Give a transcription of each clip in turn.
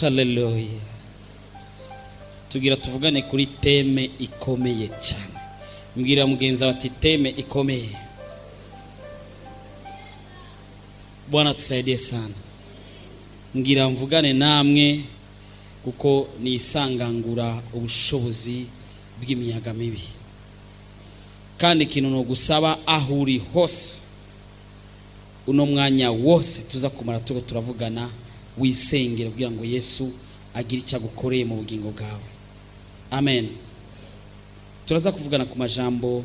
Haleluya. Tugira tuvugane kuri thème ikomeye cyane. Mbwira mugenzi wawe ati: "Thème ikomeye." Bwana tusaidie sana. Ngira mvugane namwe kuko ni isangangura ubushobozi bw'imiyaga mibi. Kandi ikintu ni ugusaba, aho uri hose, uno mwanya wose tuza kumara turiko turavugana, wisengere kugira ngo Yesu agire icyo agukoreye mu bugingo bwawe. Amen. Turaza kuvugana ku majambo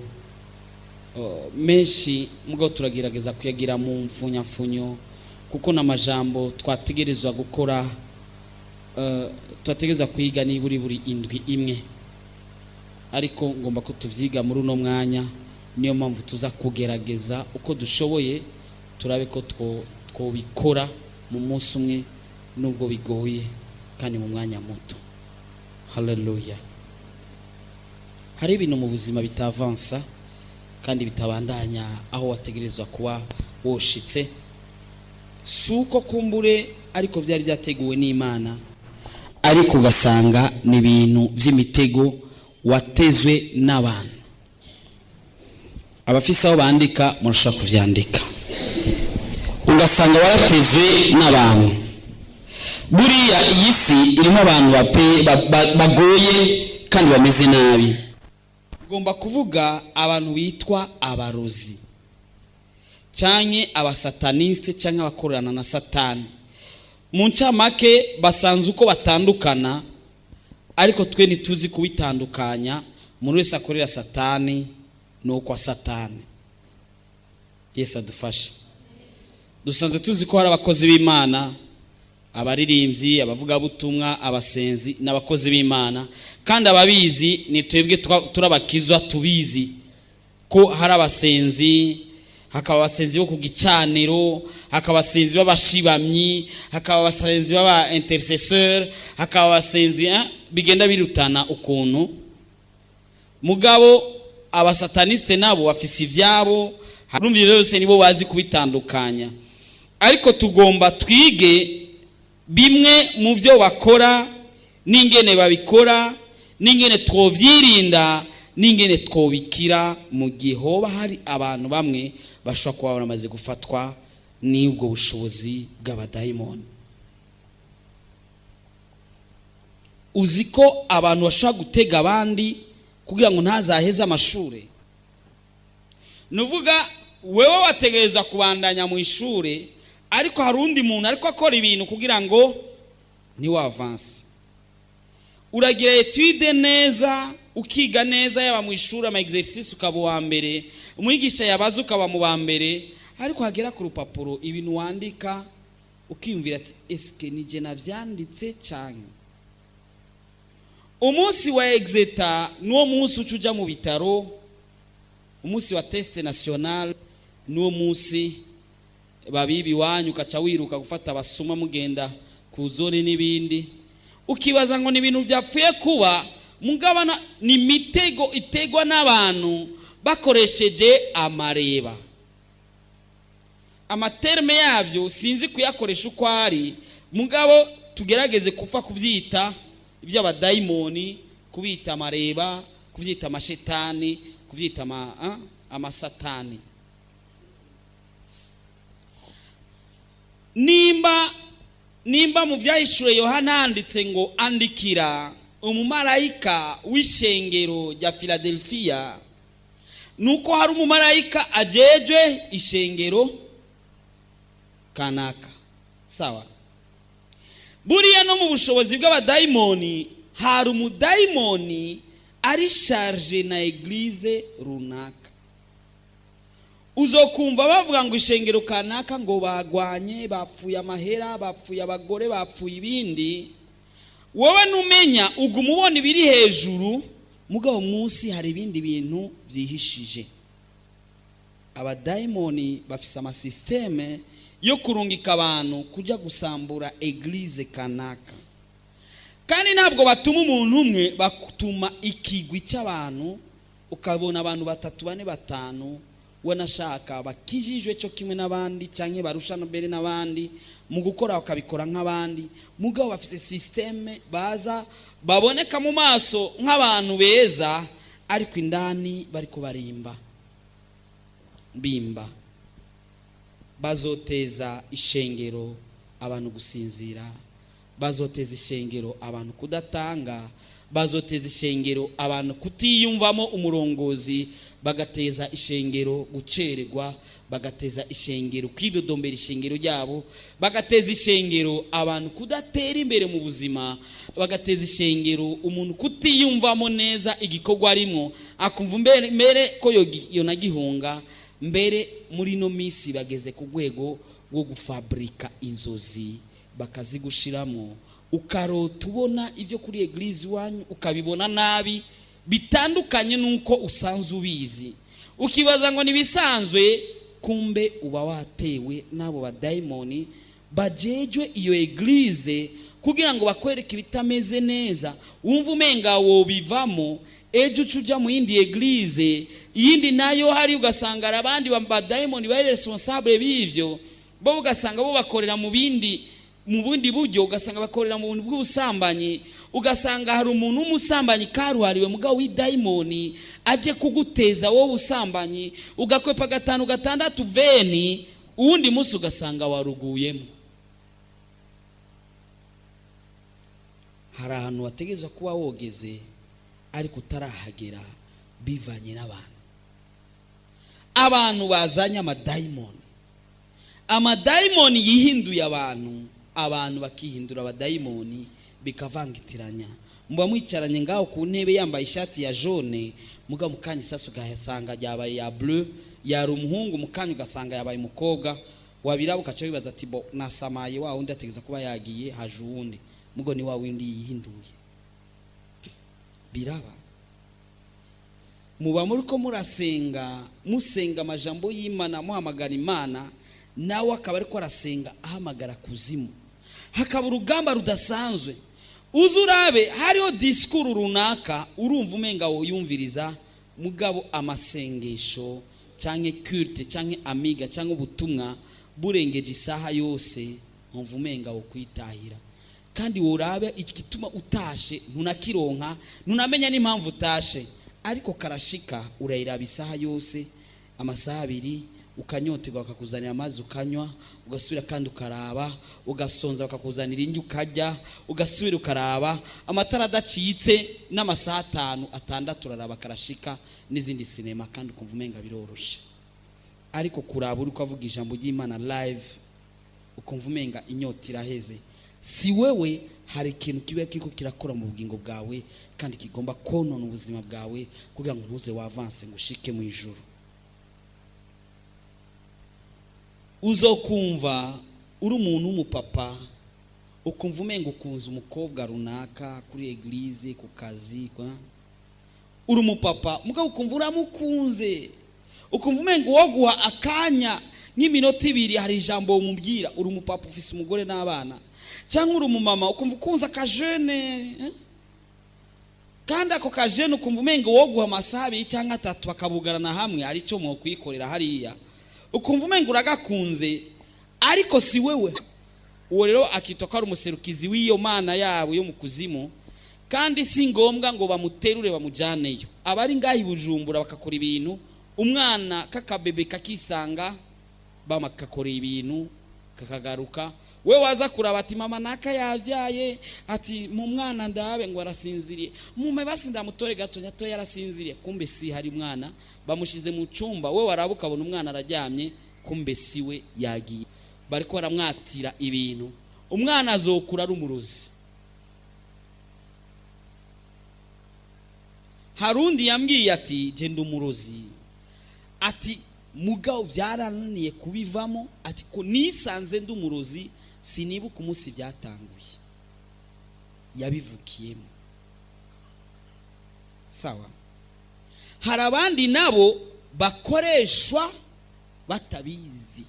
menshi, mugabo turagerageza kuyagira mu mfunyamfunyo, kuko n'amajambo twategerezwa gukora, twategerezwa kwiga niburi buri indwi imwe, ariko ngomba ko tuvyiga muri uno mwanya. Niyo mpamvu tuza kugerageza uko dushoboye, turabe ko twobikora mu munsi umwe, nubwo bigoye, kandi mu mwanya muto. Haleluya. Hari ibintu mu buzima bitavansa kandi bitabandanya aho wategerezwa kuba woshitse. Si uko kumbure ariko byari byateguwe n'Imana, ariko ugasanga ni ibintu by'imitego watezwe n'abantu. Abafise aho bandika murashobora kuvyandika. Ugasanga waratezwe n'abantu. Buriya iyi si irimo abantu bagoye kandi bameze nabi. Ugomba kuvuga abantu bitwa abarozi canke abasataniste canke abakorana na Satani. Mu ncamake, basanze uko batandukana, ariko twe ntituzi kubitandukanya. Umuntu wese akorera Satani ni uko Satani. Yesu adufashe. Dusanzwe tuzi ko hari abakozi b'Imana, abaririmbyi, abavugabutumwa, abasenzi n'abakozi b'Imana. Kandi ababizi ni twebwe turabakizwa, tubizi ko hari abasenzi, hakaba abasenzi bo ku gicaniro, hakaba abasenzi b'abashibamyi, hakaba abasenzi b'aba intercesseur, hakaba abasenzi, bigenda birutana ukuntu. Mugabo abasataniste nabo bafise ivyabo. Urumva, ivyo byose nibo bazi kubitandukanya, ariko tugomba twige bimwe mu byo bakora, n'ingene babikora, n'ingene twovyirinda, n'ingene twobikira mu gihe hoba hari abantu bamwe bashobora kuba baramaze gufatwa n'ubwo bushobozi bw'abadayimoni. Uzi ko abantu bashobora gutega abandi kugira ngo ntazaheze amashure? Nuvuga wewe wategereza kubandanya mu ishure, ariko hari undi muntu ariko akora ibintu kugira ngo ntiwavanse. Uragira étude neza, ukiga neza, yaba mu ishuri, ama exercice ukaba uwa mbere, umwigisha yabaza ukaba mu ba mbere, ariko hagera ku rupapuro, ibintu wandika ukiyumvira ati: "Eske nije navyanditse?" Canke umunsi wa exeta niwo munsi uca uja mu bitaro, umunsi wa test national niwo munsi babibi iwanyu, ukaca wiruka gufata abasuma, mugenda ku zone n'ibindi, ukibaza ngo ni ibintu byapfuye kuba. Mugabana ni imitego itegwa n'abantu bakoresheje amareba. Ama termes yabyo sinzi kuyakoresha uko ari, mugabo tugerageze kupfa kubyita iby'abadayimoni, kubita amareba, kubyita amashetani, kubyita amasatani. Nimba mu Byahishuwe Yohana handitse ngo: "Andikira umumarayika w'ishengero rya Filadelfiya", nuko hari umumarayika ajejwe ishengero kanaka. Sawa. Buriya no mu bushobozi bw'abadayimoni hari umudayimoni ari chargé na église runaka. Uzokumva bavuga ngo ishengero kanaka ngo bagwanye, bapfuye amahera, bapfuye abagore, bapfuye ibindi. Wowe numenya uguma ubona ibiri hejuru, mugabo munsi hari ibindi bintu byihishije. Abadayimoni bafise ama systèmes yo kurungika abantu kujya gusambura église kanaka. Kandi ntabwo batuma umuntu umwe, batuma ikigwi cy'abantu. Ukabona abantu batatu, bane, batanu, wanashaka bakijijwe cyo kimwe n'abandi cyangwa barusha mbere n'abandi. Mu gukora bakabikora nk'abandi, mugabo bafite système, baza baboneka mu maso nk'abantu beza, ariko indani bariko barimba bimba. Bazoteza ishengero abantu gusinzira, bazoteza ishengero abantu kudatanga, bazoteza ishengero abantu kutiyumvamo umurongozi, bagateza ishengero gucererwa, bagateza ishengero kwidodombera ishengero ryabo, bagateza ishengero abantu kudatera imbere mu buzima, bagateza ishengero umuntu kutiyumvamo neza igikorwa arimo, akumva mbere ko yonagihunga. Mbere muri ino minsi bageze ku rwego rwo gufabrika inzozi, bakazigushiramo, ukarota ubona ibyo kuri église iwanyu, ukabibona nabi bitandukanye n'uko usanzwe ubizi, ukibaza ngo ntibisanzwe. Kumbe uba watewe n'abo badayimoni bajejwe iyo église kugira ngo bakwereke ibitameze neza, wumva umenga wobivamo. Ejo uca uja mu yindi église, iyindi nayo hari, ugasanga hari abandi badayimoni bari responsable b'ivyo bo, ugasanga bo bakorera mu bundi buryo, ugasanga bakorera mu buntu bw'ubusambanyi, ugasanga hari umuntu w'umusambanyi karuhariwe mugabo w'idayimoni aje kuguteza wowe ubusambanyi, ugakwepa gatanu, gatandatu, veni, uwundi munsi ugasanga waruguyemo. Hari ahantu wategerezwa kuba wogeze ariko utarahagera bivanye n'abantu. Abantu bazanye amadayimoni, amadayimoni yihinduye abantu, abantu bakihindura abadayimoni, bikavangitiranya. Muba mwicaranye ngaho ku ntebe, yambaye ishati ya jaune, muga mu kanya isasu ugasanga yabaye ya bleu, yari umuhungu, mu kanya ugasanga yabaye umukobwa. Wabiraba ukaca wibaza ati: "Bo nasamaye, wa wundi ategeza kuba yagiye, haje uwundi." Mugo ni wa wundi yihinduye. Biraba. Muba muri ko murasenga, musenga amajambo y'Imana, muhamagara Imana, nawe akaba ariko arasenga ahamagara kuzimu, hakaba urugamba rudasanzwe. Uze urabe, hariho discours runaka urumva umenga woyumviriza, mugabo amasengesho cyangwa culte cyangwa amiga cyangwa ubutumwa burengeje isaha yose, nkumva umenga wo kwitahira. Kandi worabe igituma utashe, ntunakironka, ntunamenya n'impamvu utashe, ariko karashika urayiraba isaha yose, amasaha 2, ukanyoterwa, bakakuzanira amazi ukanywa, ugasubira kandi ukaraba, ugasonza, bakakuzanira indyo ukarya, ugasubira ukaraba amatara adacitse, n'amasaha 5, 6 uraraba karashika n'izindi sinema, kandi ukumva umenga biroroshe. Ariko kuraba uri avuga ijambo ry'Imana live, ukumva umenga inyota iraheze. Si wewe, hari ikintu kiba kiriko kirakora mu bugingo bwawe kandi kigomba konona ubuzima bwawe kugira ngo ntuze wavanse ngo ushike mu ijuru. Uzokumva uri umuntu w'umupapa, ukumva umenga ukunze umukobwa runaka kuri église, ku kazi kwa. Uri umupapa, mugabo ukumva uramukunze, ukumva umenga uwo guha akanya nk'iminota 2 hari ijambo umubwira. Uri umupapa, ufise umugore n'abana, cyangwa uri umumama, ukumva ukunze akajene, eh? Kandi ako kajene ukumva umenga uwo guha amasaha 2 cyangwa 3 bakabugarana hamwe, hari icyo mwokwikorera hariya, ukumva umenga uragakunze, ariko si wewe. Uwo rero akitwa ko ari umuserukizi w'iyo mana yabo yo mu kuzimu, kandi si ngombwa ngo bamuterure bamujyaneyo. Abari ngaho i Bujumbura bakakora ibintu, umwana k'akabebe kakisanga bakakorera ibintu, kakagaruka. We waza kuraba ati: "Mama naka yabyaye," ati: "Mu mwana ndabe." Ngo arasinziriye. "Mume basi ndamutore gato gato, yarasinziriye." Kumbe si hari umwana bamushize mu cyumba. We waraba ukabona umwana araryamye, kumbe si we, yagiye, bariko baramwatira ibintu. Umwana azokura ari umurozi. Harundi yambwiye ati: "Genda umurozi," ati: "Mugabo byarananiye kubivamo," ati: "ko nisanze ndi umurozi, sinibuka umunsi byatanguye." Yabivukiyemo. Sawa. Hari abandi nabo bakoreshwa batabizi,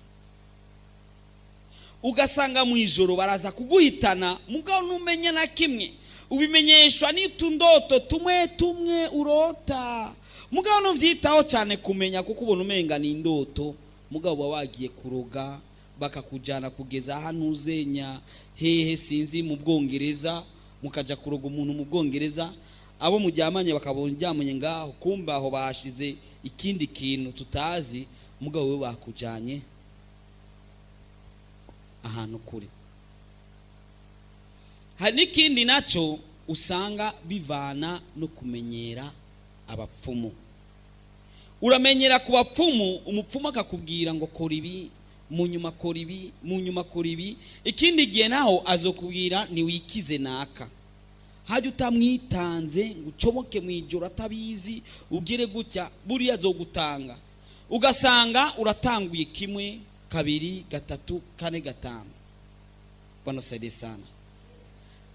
ugasanga mu ijoro baraza kuguhitana, mugabo ntumenya na kimwe, ubimenyeshwa n'utundoto tumwe tumwe urota, mugabo ntubyitaho cyane kumenya, kuko ubona umenga ni indoto, mugabo uba wagiye kuroga. Bakakujyana kugeza hano uzenya hehe, sinzi, mu Bwongereza, mukaja kuroga umuntu mu Bwongereza, abo mujyamanye bakabona uryamanye ngaho, kumbe aho bashize ikindi kintu tutazi. Mugabo we bakujyanye ahantu kure. Hari n'ikindi nacyo usanga bivana no kumenyera abapfumu. Uramenyera ku bapfumu, umupfumu akakubwira ngo kora ibi, mu nyuma kora ibi, mu nyuma kora ibi. Ikindi gihe naho azokubwira ntiwikize naka, hajya utamwitanze ngo ucomoke mu ijoro atabizi, ugere gutya, buriya azogutanga. Ugasanga uratanguye kimwe, kabiri, gatatu, kane, gatanu. Bwana saidie sana.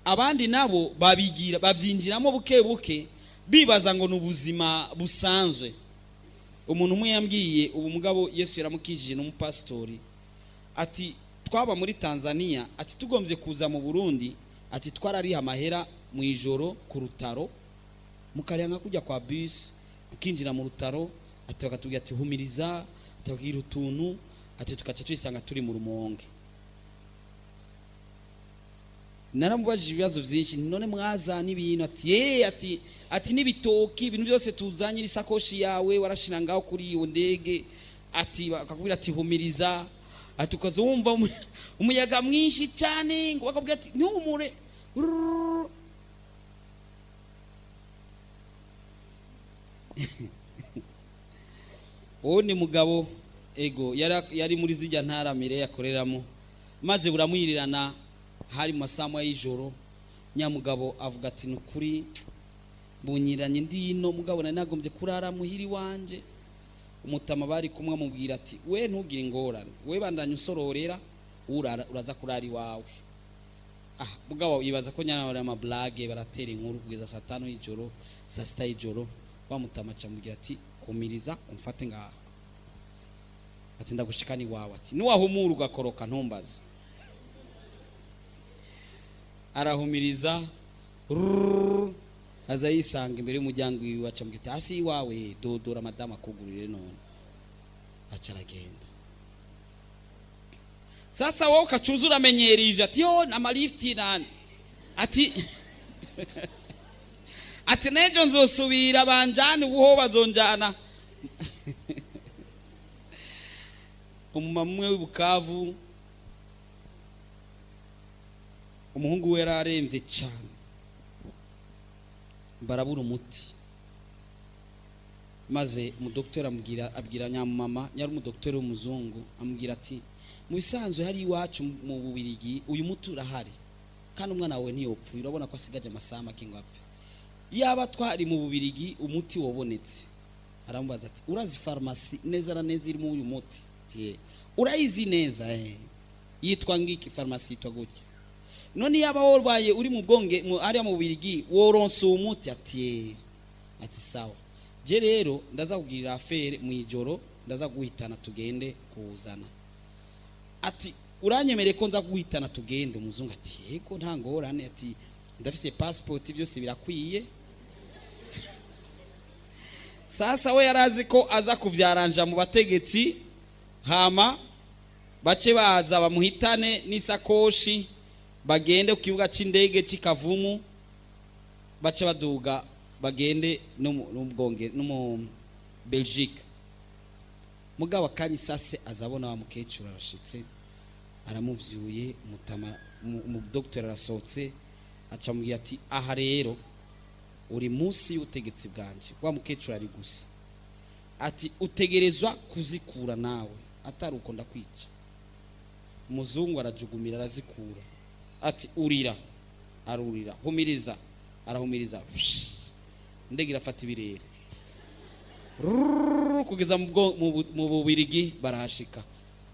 Abandi nabo babigira babyinjiramo buke buke, bibaza ngo ni ubuzima busanzwe. Umuntu umwe yambwiye ubu, mugabo Yesu yaramukijije, n'umupasitori, ati twaba muri Tanzania, ati tugombye kuza mu Burundi, ati twarariha amahera mu ijoro ku rutaro, mukareba nka kujya kwa bisi, mukinjira mu rutaro, ati bakatubwira ati humiriza, ati utuntu, ati tukaca tuyisanga turi mu Rumonge. Naramubajije ibibazo byinshi: none mwazana ibintu? Ati ye, ati n'ibitoki, ibintu byose tuzanye, isakoshi yawe warashira ngaho kuri iyo ndege. Ati bakakubwira ati humiriza, ati ukaza wumva umuyaga mwinshi cyane, ngo bakakubwira ati ntuhumure. Uwo ni mugabo ego yari muri zijya ntaramire yakoreramo, maze buramwirirana, hari mu masaha y'ijoro. Nyamugabo avuga ati ni ukuri bunyiranye ndino, mugabo nari nagombye kurara muhiri wanje. Umutama bari kumwe amubwira ati we ntugire ingorane, we bandanye usororera, uraza kurara iwawe. Ah, mugabo yibaza ko nyana bari amablage, baratera inkuru kugeza saa 5 y'ijoro, saa 6 y'ijoro. Wa mutama acamubwira ati humiriza umfate ngaha, ati ndagushikana iwawe, ati niwahumura ugakoroka ntumbaze. Arahumiriza, aza yisanga imbere y'umuryango wiwe, acamubwira ati hasi iwawe, dodora madamu akugurire. None aca aragenda. Sasa wowe ukacuza uramenyera ivyo, ati yo amalifti nani, ati nejo nzosubira banjane, ubuho bazonjana. Umumama umwe w'ibukavu, umuhungu we yari arembye cyane, barabura umuti, maze umudokiteri amubwira, abwira nyamama, yari umudokiteri w'umuzungu, amubwira ati mu bisanzwe hari iwacu mu Bubirigi uyu muti urahari, kandi umwana wawe ntiyopfuye, urabona ko asigaje amasaha make ngo apfe. Yaba twari mu Bubirigi umuti wabonetse. Aramubaza ati urazi farumasi neza na neza irimo uyu muti? Ati urayizi neza? Yitwa ngiki? Farumasi yitwa gutya. None yaba warwaye uri mu bwonge hariya mu Bubirigi woronse uwo muti? Ati ati sawa, je rero ndaza kugirira affaire mu ijoro, ndaza guhitana tugende kuwuzana. Ati uranyemereye ko nza guhitana tugende? Umuzungu ati yego, nta ngorane, ati ndafise passport, byose birakwiye. Sasa we yarazi ko aza kuvyaranja mu bategetsi, hama bace baza bamuhitane n'isakoshi, bagende ku kibuga c'indege c'Ikavumu, bace baduga bagende no mu Bwonge no mu Belgique. Mugabo akanya isase azabona wa mukecuru arashitse, aramuvyuye, umutama umudokiteri arasohotse, acamubwira ati aha rero uri munsi y'ubutegetsi bwanje. Wa mukecuru ari gusa, ati utegerezwa kuzikura nawe, atari uko ndakwica. Umuzungu arajugumira, arazikura, ati urira, arurira, humiriza, arahumiriza, ndege irafata ibirere kugeza mu Bubirigi barahashika.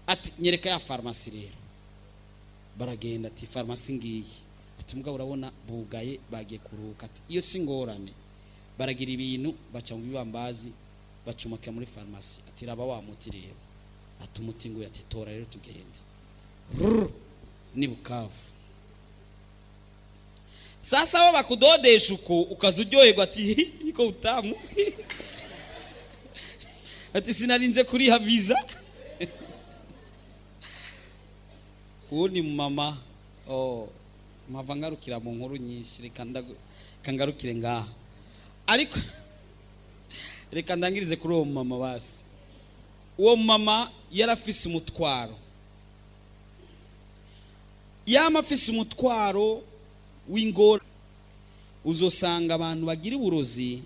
Ati nyereka ya farumasi rero. Baragenda, ati farumasi ngiyi. Ati mugabo urabona bugaye, bagiye kuruhuka. Ati iyo si ngorane. Baragira ibintu, baca mu bibambazi, bacumakira muri farumasi. Ati raba wa muti rero. Ati umuti nguyu. Ati tora rero tugende. Ni Bukavu. Sasa bo bakudodesha uko, ukaza uryoherwa, ati niko utamu, ati sinarinze kuriha visa. Uwundi mama, oh, mpava ngarukira mu nkuru nyinshi. Reka ngarukire ngaha, ariko reka ndangirize kuri uwo mama. Basi uwo mama yarafise umutwaro, yama afise umutwaro w'ingora. Uzosanga abantu bagira uburozi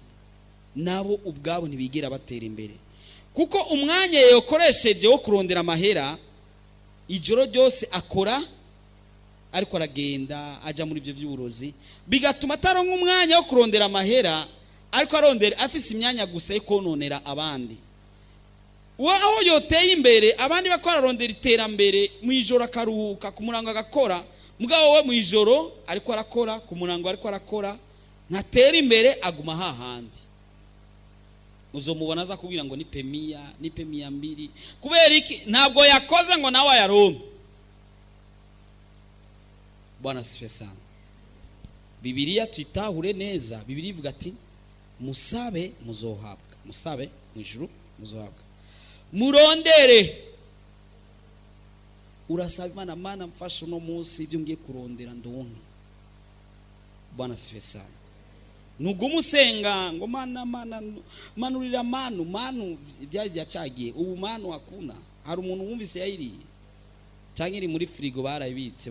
nabo ubwabo ntibigera batera imbere, kuko umwanya yakoresheje wo kurondera amahera, ijoro ryose akora ariko aragenda ajya muri ibyo by'uburozi, bigatuma ataronka umwanya wo kurondera amahera, ariko arondera afise imyanya gusa yo kononera abandi. We aho yoteye imbere, abandi bako ararondera iterambere mu ijoro akaruhuka, ku murango agakora. Mugabo we mu ijoro ariko arakora, ku murango ariko arakora, ntatera imbere, aguma hahandi. Uzomubona aza kubwira ngo nipe 100, nipe 200. Kubera iki? Ntabwo yakoze ngo nawe ayaronke. Bwana asifiwe sana. Bibiliya tuyitahure neza. Bibiliya ivuga ati: "Musabe muzohabwa, musabe mu ijuru muzohabwa, murondere." Urasaba Imana: "Mana, mfashe uno munsi ibyo ngiye kurondera ndonke." Bwana asifiwe sana. Nuguma usenga ngo: "Mana, Mana, manurira manu." Manu byari byacagiye, ubu manu hakuna. Hari umuntu wumvise yayiriye cyangwa iri muri firigo barayibitse?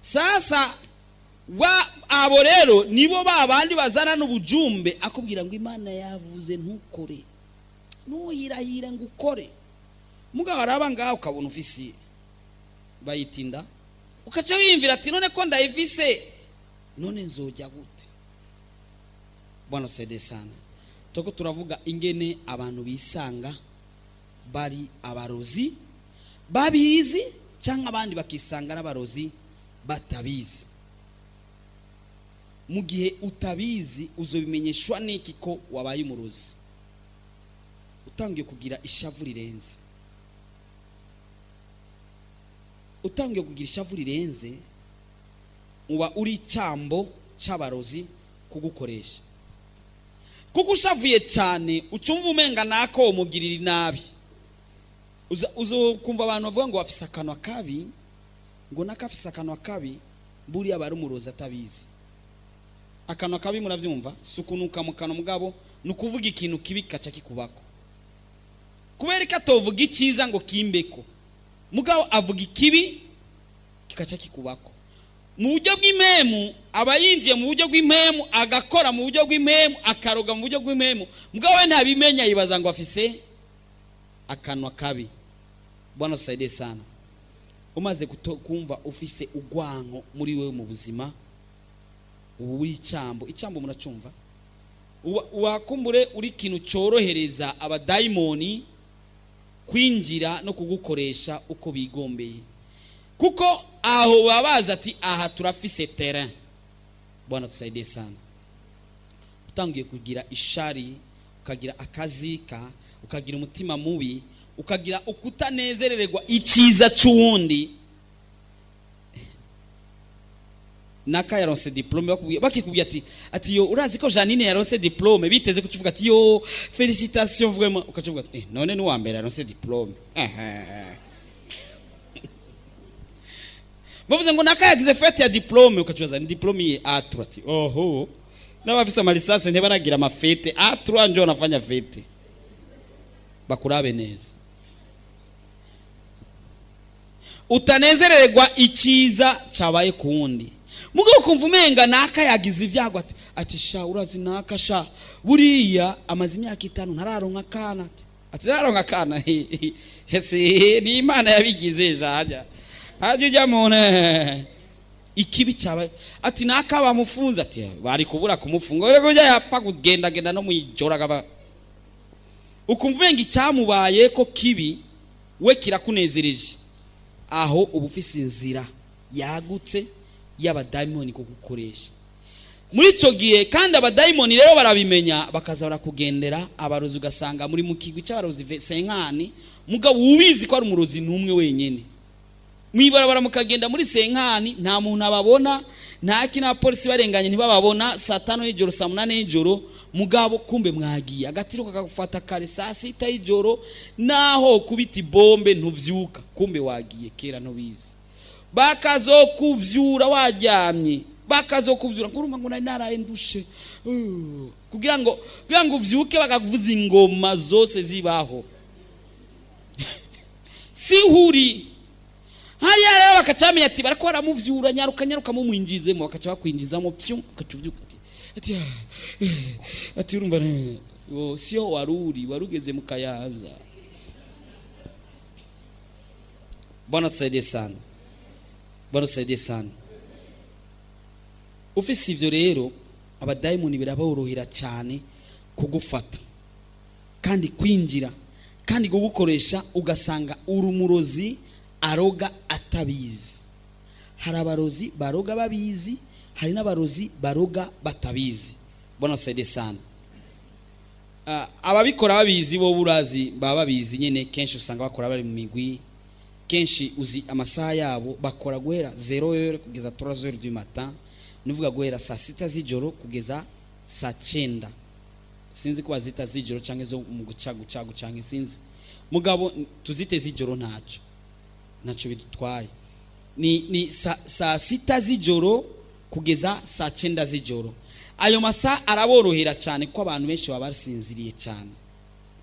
Sasa wa abo rero nibo ba bandi bazana n'ubujumbe, akubwira ngo Imana yavuze ntukore, ntuhirahire ngo ukore. Mugabo araba ngaho ukabona ufise bayitinda, ukaca wiyumvira ati: "None ko ndayifise, none nzojya gute?" Bwana sede sana. Toko turavuga ingene abantu bisanga bari abarozi babizi, cyangwa abandi bakisanga ari abarozi batabizi. Mu gihe utabizi, uzobimenyeshwa n'iki ko wabaye umurozi? Utangiye kugira ishavu rirenze, utangiye kugira ishavu rirenze, uba uri icyambo cy'abarozi kugukoresha, kuko ushavuye cyane ucumva umenga nako umugirira inabi. Uzokumva abantu bavuga ngo afise akanwa kabi, ngo nako afise akanwa kabi. Buriya aba ari umurozi atabizi. Akanwa kabi murabyumva, si ukunuka mu kanwa, mugabo ni ukuvuga ikintu kibi kaca kikubako. Kubera ko atovuga icyiza ngo kimbeko, mugabo avuga ikibi kikaca kikubako. Mu buryo bw'impemu aba yinjiye mu buryo bw'impemu, agakora mu buryo bw'impemu, akaroga mu buryo bw'impemu. Mugabo we ntabimenya, yibaza ngo afise akanwa kabi. Bwana tusaidie sana. Umaze kumva ufise ugwanko muri wewe mu buzima, ubu uri icambo. Icambo muracumva? Wakumbure uri ikintu cyorohereza abadayimoni kwinjira no kugukoresha uko bigombeye, kuko aho baba bazi ati: "Aha turafise terrain." Bwana tusaidie sana. Utangiye kugira ishari, ukagira akazika, ukagira umutima mubi, ukagira ukutanezerererwa icyiza c'uwundi. Naka yaronse diplôme, bakubwiye, bakikubwiye ati: "Yo, urazi ko Janine yaronse diplôme?" Biteze kukivuga ati: "Yo, félicitations vraiment." Ukacuvuga ati: "Eh, none ni uwa mbere yaronse diplôme?" Bavuze ngo naka yagize fête ya diplôme, ukacubaza ni diplôme ye A3, ati: "Oho, n'abafise ama licence ntibaragira ama fête, A3 njo wanafanya fête." Bakurabe neza, utanezererwa icyiza cyabaye ku wundi, mugabo ukumva umenga naka yagize ibyago, ati: "Sha, urazi naka sha, buriya amaze imyaka 5 ntararonka akana." Ati: "Ntararonka akana." Ese ni Imana yabigize? Jajya hajya ujya mu ikibi cyabaye, ati naka bamufunze, ati bari kubura kumufunga, rero ujya yapfa kugendagenda no mwijoro akaba. Ukumva umenga icyamubaye ko kibi we kirakunezereje. Aho uba ufise inzira yagutse y'abadayimoni kugukoresha muri icyo gihe. Kandi abadayimoni rero barabimenya, bakaza barakugendera. Abarozi ugasanga muri mu kigwi cy'abarozi senkani, mugabo ubizi ko ari umurozi n'umwe wenyine. Mwibarabara mukagenda muri senkani, nta muntu ababona. Ntaki n'abapolisi barenganye ntibababona saa 5 y'ijoro, saa 8 y'ijoro. Mugabo kumbe mwagiye, agatiro kakagufata kare saa 6 y'ijoro, naho kubita ibombe ntuvyuka. Kumbe wagiye kera ntubizi, bakazokuvyura waryamye, bakazokuvyura nkurumva ngo nari naraye ndushe. Kugira ngo uvyuke bakakuvuza ingoma zose zibaho, si huri hariya rero bakacamenya ati bariko baramuvyura, nyaruka nyaruka mumwinjizemo. Bakaca bakwinjizamo pyu, ukaca uvyuka ati "Ah, eh," ati urumva siyo waruri warugeze mu Kayanza. Bwana tusaidie sana, Bwana tusaidie sana. Ufise ivyo rero, abadayimoni biraborohera cyane kugufata kandi kwinjira kandi kugukoresha, ugasanga uri umurozi aroga atabizi. Hari abarozi baroga babizi, hari n'abarozi baroga batabizi. Bwana tusaidie sana. Ababikora babizi bo burazi baba babizi nyene. Kenshi usanga bakora bari mu migwi. Kenshi uzi amasaha yabo bakora guhera 0 heure kugeza 3 heures du matin, nuvuga guhera saa 6 z'ijoro kugeza saa 9. Sinzi ko bazita z'ijoro canke zo mu guca guca canke sinzi, mugabo tuzite z'ijoro, ntacyo bidutwaye. Ni saa 6 z'ijoro kugeza saa 9 z'ijoro. Ayo masaha araborohera cyane ko abantu benshi baba basinziriye cyane.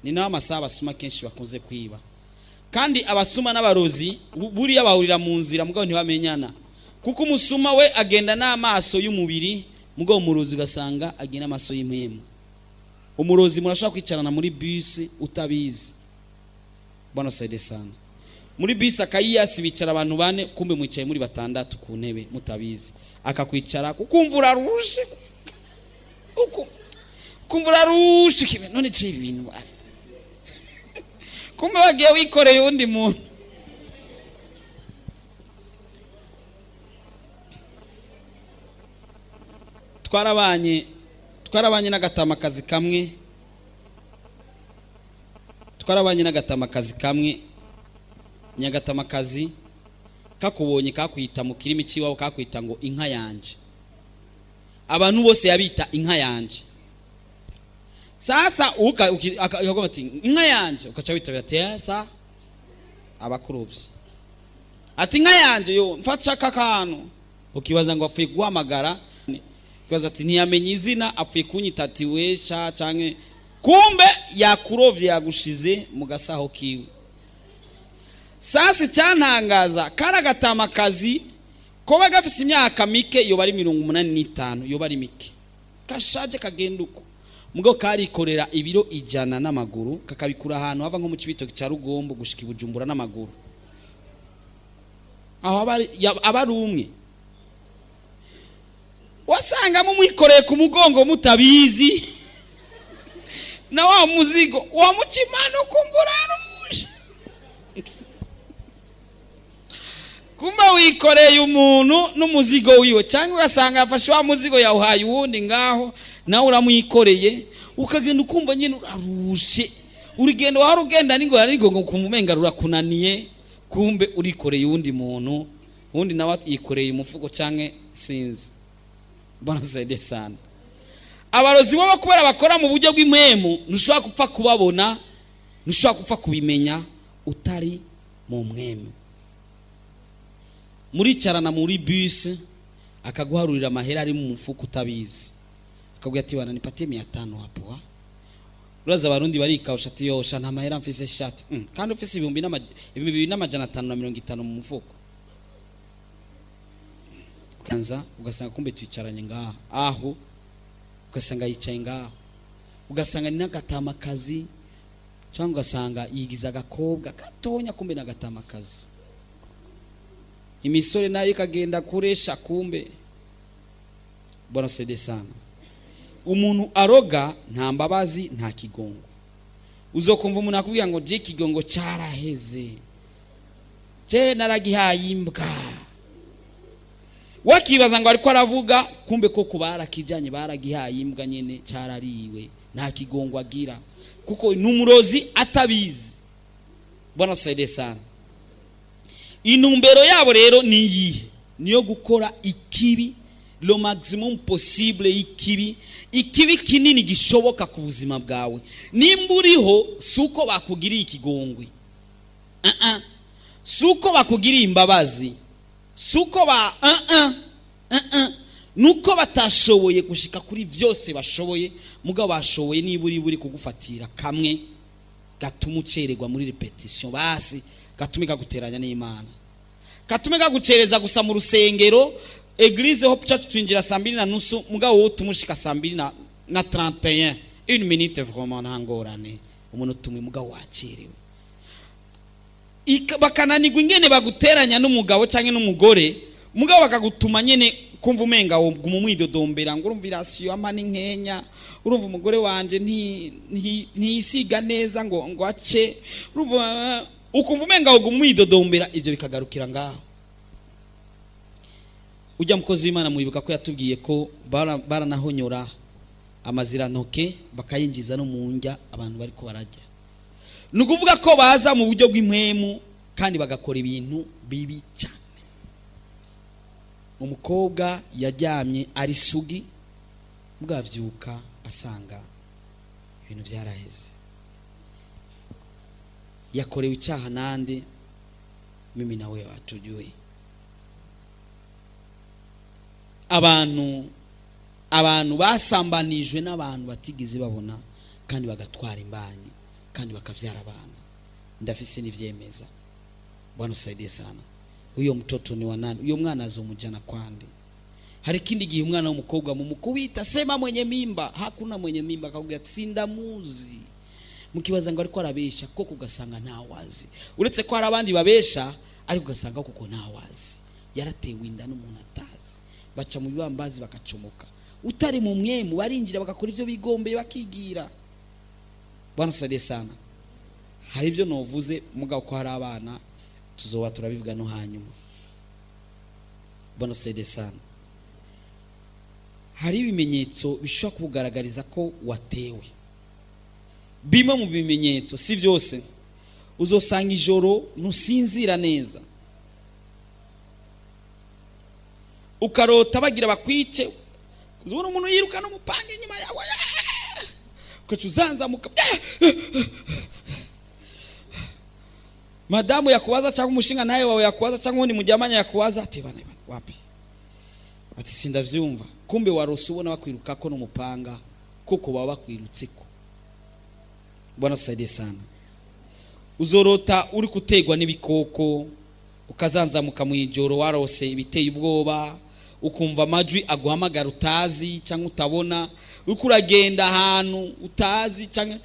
Ni naho amasaha abasuma kenshi bakunze kwiba. Kandi abasuma n'abarozi buriya bahurira mu nzira, mugabo ntibamenyana, kuko umusuma we agenda n'amaso y'umubiri, mugabo umurozi ugasanga agenda amaso y'impwemu. Umurozi murashobora kwicarana muri bisi utabizi. Bwana saide sana. Muri bisi akayiyasi bicara abantu bane, kumbe mwicaye muri batandatu ku ntebe mutabizi. Akakwicara kukumva urarushe, ukumva urarushe, none ce ibi bintu kumbe wagiye wikoreye uwundi muntu. Twarabanye n'agatamakazi kamwe, twarabanye n'agatamakazi kamwe. Nyagatamakazi kakubonye kakwita mu kirimi cy'iwabo, kakwita ngo inka yanje. Abantu bose yabita inka yanje. Sasa ukavuga ati inka yanje, ukaca witabira ati sa abakurovyi ati inka yanje yo mfata aka kantu. Ukibaza ngo apfuye guhamagara, ukibaza ati ntiyamenye izina, apfuye kunyita ati wesha canke, kumbe yakurovye, yagushize mu gasaho kiwe. Sasa icyantangaza, kari agatamakazi koba gafise imyaka mike, yoba ari 85, yoba ari mike, kashaje kagenda uko, mugabo karikorera ibiro 100 n'amaguru, kakabikura ahantu hava nko mu Cibitoke ca Rugombo gushika i Bujumbura n'amaguru. Aho aba ari umwe wasanga mumwikoreye ku mugongo mutabizi, na wa muzigo wamucimana ukumva urarushe, kumbe wikoreye umuntu n'umuzigo wiwe, cyangwa ugasanga yafashe wa muzigo yawuhaye uwundi ngaho, nawe uramwikoreye, ukagenda ukumva nyine urarushe. Urugendo wari ugenda n'ingorane n'ingongo, ukumva umenga rurakunaniye, kumbe urikoreye uwundi muntu, uwundi nawe yikoreye umufuko cyangwa sinzi. Bwana saide sana. Abarozi bo kubera bakora mu buryo bw'impwemu, ntushobora gupfa kubabona, ntushobora gupfa kubimenya utari mu mpwemu. Muricarana muri bisi, akaguharurira amahera ari mu mufuko utabizi, akabwira ati bana nipatie 500 hapo ha. Uraza abarundi barikawusha ati yosha nta mahera mfise shati. Kandi ufise 2550 mu mufuko. Kanza ugasanga kumbe twicaranye ngaha aho, ugasanga yicaye ngaho, ugasanga ni n'agatamakazi, cyangwa ugasanga yigiza agakobwa gatonya, kumbe n'agatamakazi. Imisore nayo ikagenda kuresha, kumbe. Bwana saide sana. Umuntu aroga nta mbabazi, nta kigongo. Uzokumva umuntu akubwira ngo je ikigongo cyaraheze, je naragihaye imbwa. Wakibaza ngo ariko aravuga, kumbe koko barakijanye, baragihaye imbwa nyene, cyarariwe. Nta kigongo agira kuko ni umurozi atabizi. Bwana saide sana. Intumbero yabo rero ni iyihe? Niyo gukora ikibi. Le maximum possible y'ikibi, ikibi kinini gishoboka ku buzima bwawe. Nimba uriho, si uko bakugiriye ikigongwe, uh -uh. Si uko bakugiriye imbabazi, si uko ba uh -uh. uh -uh. Nuko batashoboye gushika kuri byose bashoboye, mugabo bashoboye niba uri buri kugufatira kamwe gatuma ucererwa muri répétition, basi gatume kaguteranya n'Imana, gatume kagucereza gusa mu rusengero. Église Hope Church twinjira 2:30, mugabo wowe tumushika saa 2 na 31, une minute, vraiment nta ngorane, umuntu tumwe, mugabo wacerewe. Bakananirwa ingene baguteranya n'umugabo cyangwa n'umugore, mugabo bakagutuma nyene kumva umenga guma umwidodombera ngo urumva irasiyo ama ni nkenya, urumva umugore wanje ntiyisiga neza ngo ace, urumva ukumva umenga guma umwidodombera. Ibyo bikagarukira ngaho. Ujya mukozi w'Imana, muribuka ko yatubwiye ko baranahonyora amazirantoke bakayinjiza no mu ndya abantu bariko barajya. Ni ukuvuga ko baza mu buryo bw'impwemu kandi bagakora ibintu bibi cyane. Umukobwa yaryamye ari sugi, bwavyuka asanga ibintu byaraheze. Yakorewe icyaha nande? Mimi nawe hatujui. Abantu basambanijwe n'abantu batigeze babona, kandi bagatwara imbanyi, kandi bakavyara abana. Ndafise n'ivyemeza. Bwana usaidie sana. Huyo mtoto ni wa nani? Huyo mwana azomujana kwande? Hari ikindi gihe umwana w'umukobwa mumukubita, sema mwenye mimba, hakuna mwenye mimba, akakubwira ati sindamuzi, mukibaza ngo ariko arabesha koko, ugasanga ntawazi. Uretse ko hari abandi babesha, ariko ugasanga koko ntawazi, yaratewe inda n'umuntu atazi. Baca mu bibambazi bakacomoka, utari mu mwemu barinjira bagakora ivyo bigombeye, bakigira. Bwana usaidie sana. Hari ibyo novuze, mugabo ko hari abana tuzoba turabivuga no hanyuma. Bwana usaidie sana. Hari ibimenyetso bishobora kugaragariza ko watewe. Bimwe mu bimenyetso, si byose: uzosanga ijoro ntusinzira neza, ukarota bagira bakwice, uzabona umuntu yiruka n'umupanga inyuma yawe, ugaca uzanzamuka. Madamu yakubaza cyangwa umushinga nawe wawe yakubaza cyangwa undi mujyamanya yakubaza, ati bana bana wapi, ati sindavyumva. Kumbe warose ubona bakwirukako n'umupanga, kuko baba bakwirutseko. Bwana usaidie sana. Uzorota uri kutegwa n'ibikoko, ukazanzamuka mu ijoro warose ibiteye ubwoba, ukumva amajwi aguhamagara utazi cyangwa utabona, uriko uragenda ahantu utazi cyangwa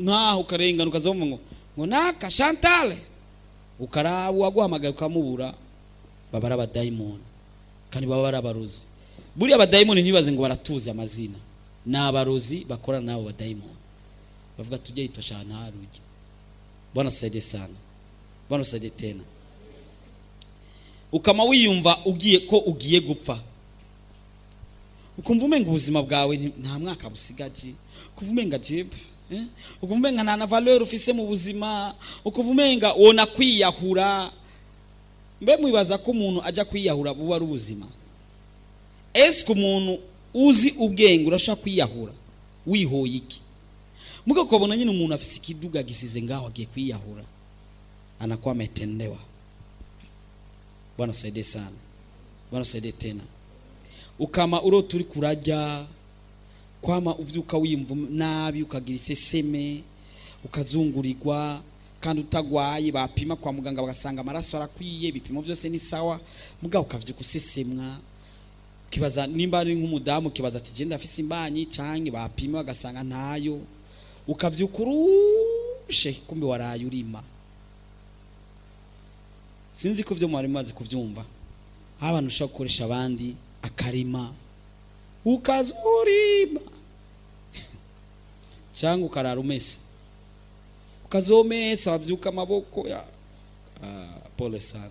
nkaho ukarengana, ukazumva ngo naka Chantal, ukaraba uwaguhamagaye ukamubura. Baba ari abadayimoni kandi baba ari abarozi. Buriya abadayimoni ntibaze ngo baratuzi amazina, ni abarozi bakorana n'abo badayimoni, bavuga tujye yitwa Chantal ujye. Bwana usaidie sana. Bwana usaidie tena. Ukama wiyumva ugiye ko ugiye gupfa, ukumva umenga ubuzima bwawe nta mwaka busigaje, ukumva umenga jep, ukumva umenga nta na valeur ufise mu buzima, ukumva umenga wona kwiyahura. Mbe mwibaza ko umuntu ajya kwiyahura buba ari ubuzima? Eske umuntu uzi ubwenge urashobora kwiyahura wihoye iki? Muga ukabona nyine umuntu afise ikiduga gisize ngaho, agiye kwiyahura, anakuwa ametendewa. Bwana usaidie sana. Bwana usaidie tena. Ukama urota uri kurajya, kwama uvyuka wiyumva nabi, ukagira iseseme, ukazungurirwa kandi utagwaye. Bapima kwa muganga bagasanga amaraso arakwiye, ibipimo byose ni sawa, mugabo ukavyuka usesemwa, ukibaza nimba ari nk'umudamu, ukibaza ati genda afise imbanyi, canke bapima bagasanga ntayo, ukavyuka urushe, kumbe waraye urima. Sinzi ko byo mwari mumaze kuvyumva, aho abantu ushobora gukoresha abandi akarima, ukazurima cyangwa ukarara umesa, ukazomesa wabyuka amaboko ya pole sana.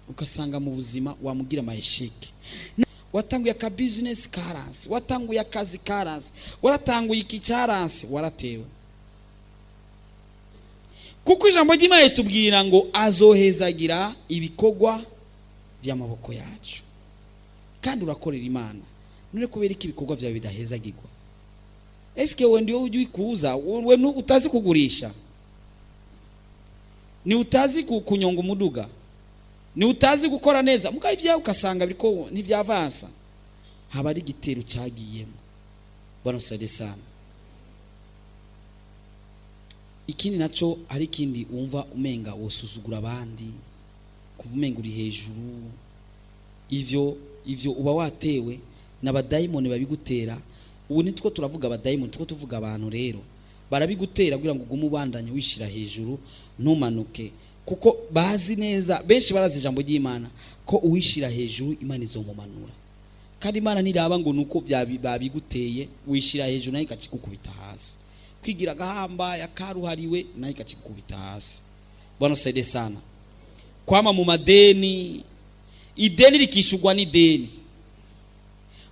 Ugasanga mu buzima wamugira amayesheke: watanguye aka business karanse, watanguye akazi karanse, waratanguye iki cyaranse, waratewe. Kuko ijambo ry'Imana ritubwira ngo azohezagira ibikorwa by'amaboko yacu. Kandi urakorera Imana, none kubera iki ibikorwa byawe bidahezagirwa? Eske we ndio ujui kuuza? We utazi kugurisha? Ni utazi kunyonga umuduga? Ni utazi gukora neza? Mugabo ibyawe ugasanga biriko ntivyavansa, haba ari igitero cyagiyemo. Bwana usaidie sana. Ikindi naco, hari ikindi wumva umenga wosuzugura abandi, kuva umenga uri hejuru. Ivyo uba watewe n'abadayimoni babigutera. Ubu nitwo turavuga abadayimoni, two tuvuga abantu. Rero barabigutera kugira ngo ugume ubandanye wishira hejuru, ntumanuke, kuko bazi neza, benshi barazi ijambo ry'Imana ko uwishira hejuru Imana izomumanura. Kandi Imana ntiraba ngo nuko babiguteye. Wishira hejuru, nayo ikakigukubita hasi. Kwigira agahamba yakaruhariwe, nayo ikakigukubita hasi. Bwana usaidie sana. Kwama mu madeni, ideni rikishurwa n'ideni,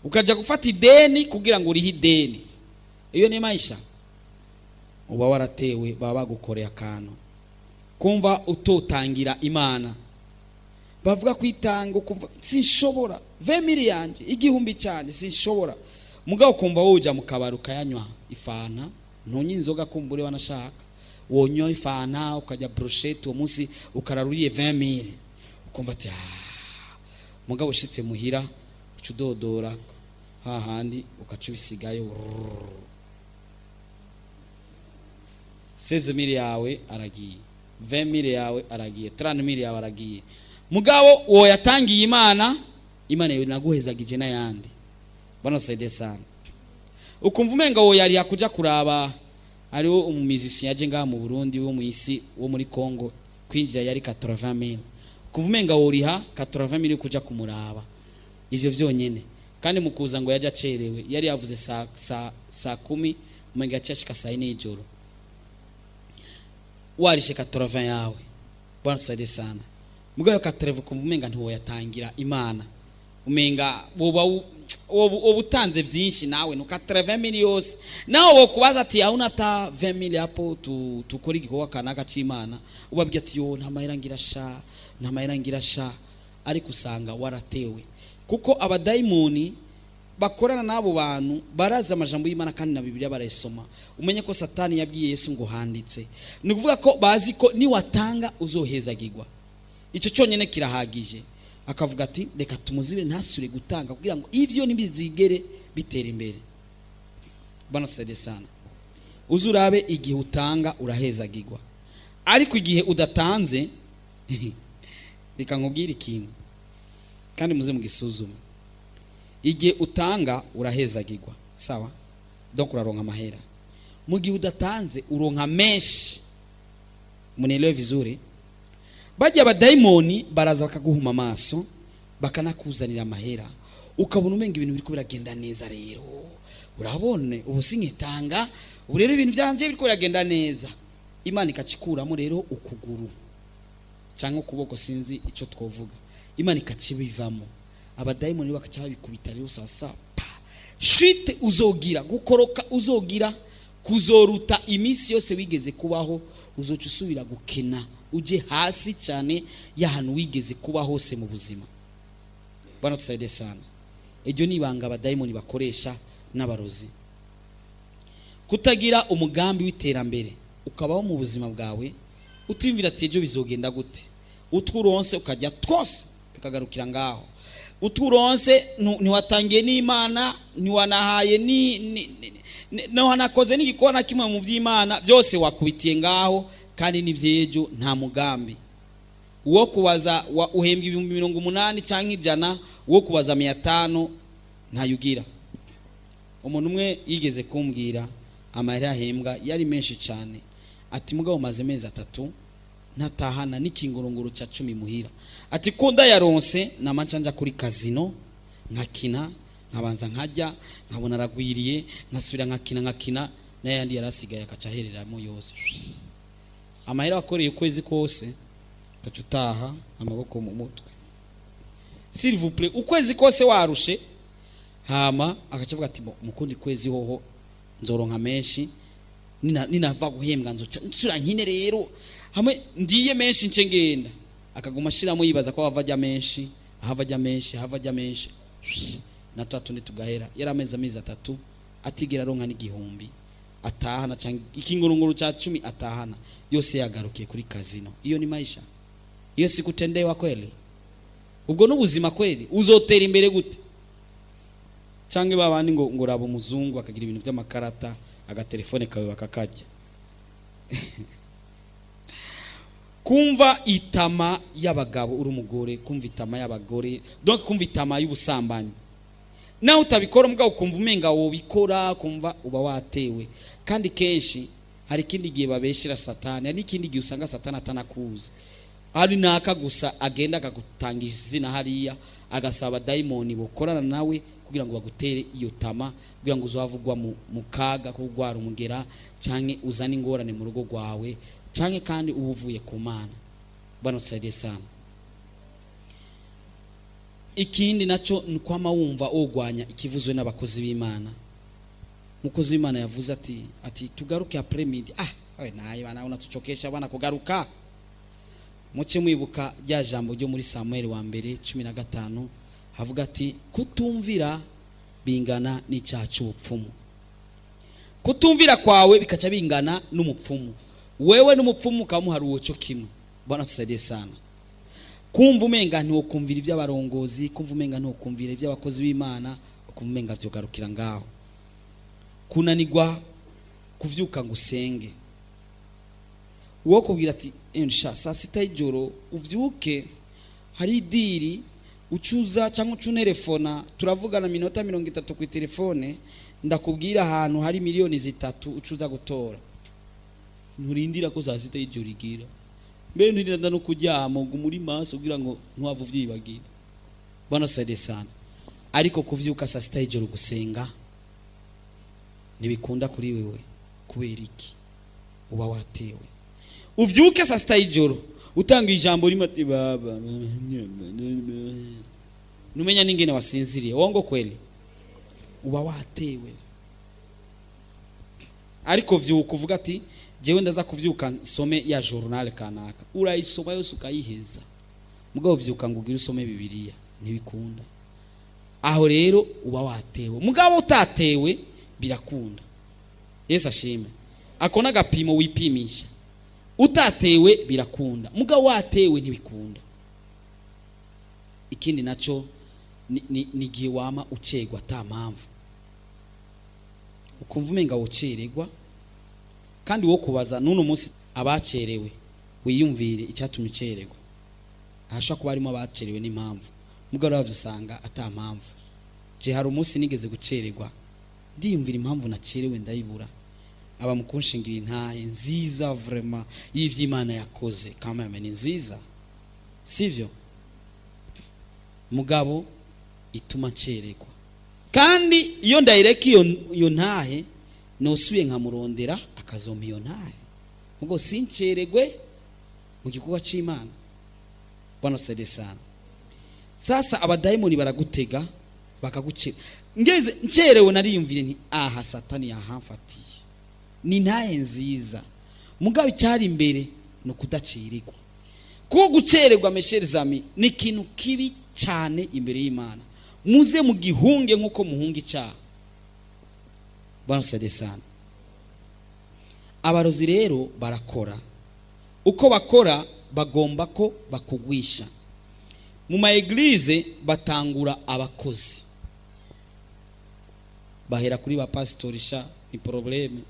ukaja gufata ideni kugira ngo urihe ideni, iyo ni maisha uba waratewe, baba bagukoreye akantu. Kumva utotangira Imana, bavuga kwitanga ukumva sinshobora, 20 mille yanje, 1000 cyane, sinshobora. Mugabo ukumva woja mu kabari ukayanywa ifanta, ntunywe inzoga, kumbure wanashaka wonywa ifanta, ukajya brochette, uwo munsi ukararuriye 20 mille, ukumva ati ah. Mugabo ushitse muhira, uca udodora hahandi, ukaca ubisigayo. 16 mille yawe aragiye, 20 mille yawe aragiye, 30 mille yawe aragiye. Mugabo uwo yatangiye Imana, Imana yo naguhezagije n'ayandi. Bwana usaidie sana. Ukumva umenga wo yari yakuja kuraba, hariho umumizisi yaje ngaha mu Burundi wo mu isi wo muri Congo, kwinjira yari 80 mille. Ukumva umenga woriha 80 mille kuja kumuraba, ivyo vyonyene. Kandi mu kuza ngo yaje acerewe, yari yavuze saa 10, umenga yaciye ashika saa 4 y'ijoro. Warishe 80 yawe. Bwana tusaidie sana. Mugabo 80 ukumva umenga ntiwoyatangira Imana, umenga woba woba utanze byinshi nawe nuka 80 mille yose. Nawe wokubaza ati hauna ta 20 mille hapo tukora igikorwa kanaka c'Imana? Ubabwira ati yo, nta mahera ngira sha, nta mahera ngira sha. Ariko usanga waratewe, kuko abadayimoni bakorana n'abo bantu barazi amajambo y'Imana kandi na Bibiliya barayisoma. Umenye ko Satani yabwiye Yesu ngo handitse. Ni ukuvuga ko bazi ko niwatanga uzohezagirwa, icyo cyonyine kirahagije. Akavuga ati reka tumuzibe ntasubire gutanga, kugira ngo ivyo ntibizigere bitera imbere. Bwana tusaidie sana. Uzurabe, igihe utanga urahezagirwa, ariko igihe udatanze, reka nkubwire ikintu kandi muze mugisuzume. Igihe utanga urahezagirwa, sawa, donc uraronka amahera. Mu gihe udatanze uronka menshi. Munielewe vizuri. Bajya abadayimoni baraza bakaguhuma amaso, bakanakuzanira amahera, ukabona umenga ibintu biriko biragenda neza. Rero urabone ubu sinkitanga, ubu rero ibintu byanje biriko biragenda neza. Imana ikacikuramo rero ukuguru cyangwa ukuboko, sinzi icyo twovuga, Imana ikakibivamo. Abadayimoni bakaca babikubita rero sasa pa shite. Uzogira gukoroka, uzogira kuzoruta iminsi yose wigeze kubaho. Uzoca usubira gukena, uje hasi cyane y'ahantu wigeze kuba hose mu buzima. Bwana tusaidie sana. Iryo ni ibanga abadayimoni bakoresha n'abarozi. Kutagira umugambi w'iterambere, ukabaho mu buzima bwawe utimvira ati ejo bizogenda gute. Utwo uronse ukajya twose, bikagarukira ngaho. Utwo uronse ntiwatangiye n'Imana, ntiwanahaye ntiwanakoze n'igikorwa na kimwe mu by'Imana, byose wakubitiye ngaho. Kandi n'iby'ejo nta mugambi. Uwo kubaza uhembwa 80,000 cyangwa 100, uwo kubaza 500 ntayugira. Umuntu umwe yigeze kumbwira amahera ahembwa yari menshi cyane, ati mugabo maze amezi 3 ntatahana n'ikingorongoro cya 10 muhira. Ati ko ndayaronse namanca nja kuri casino nkakina, nkabanza nkajya, nkabona aragwiriye, nkasubira nkakina, nkakina, n'ayandi yarasigaye akaca ahereramo yose. Amahera wakoreye ukwezi kose, ugaca utaha amaboko mu mutwe, s'il vous plaît. Ukwezi kose warushe, hama agaca avuga ati mukundi kwezi hoho nzoronka menshi, ninava guhembwa nzoca nsura nkine rero hamwe ndiye menshi, nce ngenda. Akaguma ashiramo yibaza ko hava ajya menshi, hava ajya menshi, hava ajya menshi. Na twa tundi tugahera. Yari amezi 3 atigera aronka n'igihumbi atahana cyangwa ikingurunguru cya 10 atahana, yose yagarukiye kuri casino. Iyo ni maisha? Iyo si kutendewa kweli? Ubwo n'ubuzima kweli? Uzotera imbere gute? Cyangwa babandi ngo raba umuzungu akagira ibintu by'amakarata, agatelefone kawe bakakajya. Kumva itama y'abagabo uri umugore, kumva itama y'abagore, donc kumva itama y'ubusambanyi, nawe utabikora mugabo ukumva umenga wobikora, kumva uba watewe. Kandi kenshi hari ikindi gihe babeshera Satani, hari n'ikindi gihe usanga Satani atanakuzi, hari naka gusa agenda akagutanga izina hariya, agasaba dayimoni bokorana nawe kugira ngo bagutere iyo tama, kugira ngo uzavugwa mu kaga ko kurwara umugera, canke uzane ingorane mu rugo rwawe, canke kandi uba uvuye ku Mana. Bwana tusaidie sana. Ikindi naco ni kwama wumva wogwanya ikivuzwe n'abakozi b'Imana. Umukozi w'Imana yavuze ati tugaruke après midi. Ah we, naye bana unatuchokesha bana kugaruka. Muce mwibuka rya jambo ryo muri Samuel wa mbere 15, havuga ati kutumvira bingana n'icyaha cy'ubupfumu. Kutumvira kwawe bikaca bingana n'umupfumu, wewe n'umupfumu ukaba muharuwe cyo kimwe. Bwana tusaidie sana. Kumva umenga ntiwokumvira iby'abarongozi, kumva umenga ntiwokumvira iby'abakozi b'Imana, ukumva umenga vyogarukira ngaho. Kunanirwa kuvyuka ngo usenge, uwo kubwira ati ensha saa 6 y'ijoro uvyuke, hari idiri ucuza cyangwa ucunterefona, turavugana minota 30 ku telefone, ndakubwira ahantu hari miliyoni 3 ucuza gutora. Nturindira ko saa 6 y'ijoro igira, mbere nturinda no kuryama ngo muri maso kugira ngo ntuhave uvyibagira. Bwana tusaidie sana. Ariko kuvyuka saa 6 y'ijoro gusenga ntibikunda kuri wewe. Kubera iki? Uba watewe. Uvyuke saa 6 y'ijoro, utanga ijambo rimwe ati baba, numenya n'ingene wasinziriye. Wongo kweli? Uba watewe. Ariko vyuka uvuga ati jewe ndaza kuvyuka nsome ya journal kanaka, urayisoma yose ukayiheza. Mugabo vyuka ngo ugire usome Bibiliya, ntibikunda. Aho rero uba watewe. Mugabo utatewe birakunda. Yesu ashime. Ako n'agapimo wipimisha. Utatewe birakunda, mugabo watewe ntibikunda. Ikindi naco ni igihe wama ucegwa ata mpamvu, ukumva umenga wocererwa. Kandi wo kubaza n'uno munsi abacerewe, wiyumvire icyatumye ucererwa. Harashobora kuba harimo abacerewe n'impamvu, mugabo uravye usanga ata mpamvu. Je hari umunsi nigeze gucererwa, ndiyumvira impamvu nacerewe ndayibura. Aba mu kunshingira intahe nziza vraiment y'ivy'Imana yakoze, quand même ni nziza, sivyo? Mugabo ituma ncererwa, kandi iyo ndayireka iyo ntahe, nosuye nkamurondera akazompa iyo ntahe, mugo sinceregwe mu gikorwa c'Imana. Bwana tusaidie sana. Sasa abadayimoni baragutega bakagucira. Ngeze ncerewe, nariyumvire nti aha Satani yahamfatiye. Ni ntahe nziza, mugabo icyari imbere ni ukudacirirwa, kuko gucererwa, mes chers amis, ni ikintu kibi cyane imbere y'Imana. Muze mugihunge nk'uko muhunga icyaha. Bwana tusaidie sana. Abarozi rero barakora uko bakora, bagomba ko bakugwisha. Mu ma église batangura abakozi, bahera kuri ba pasitori. Sha ni problème.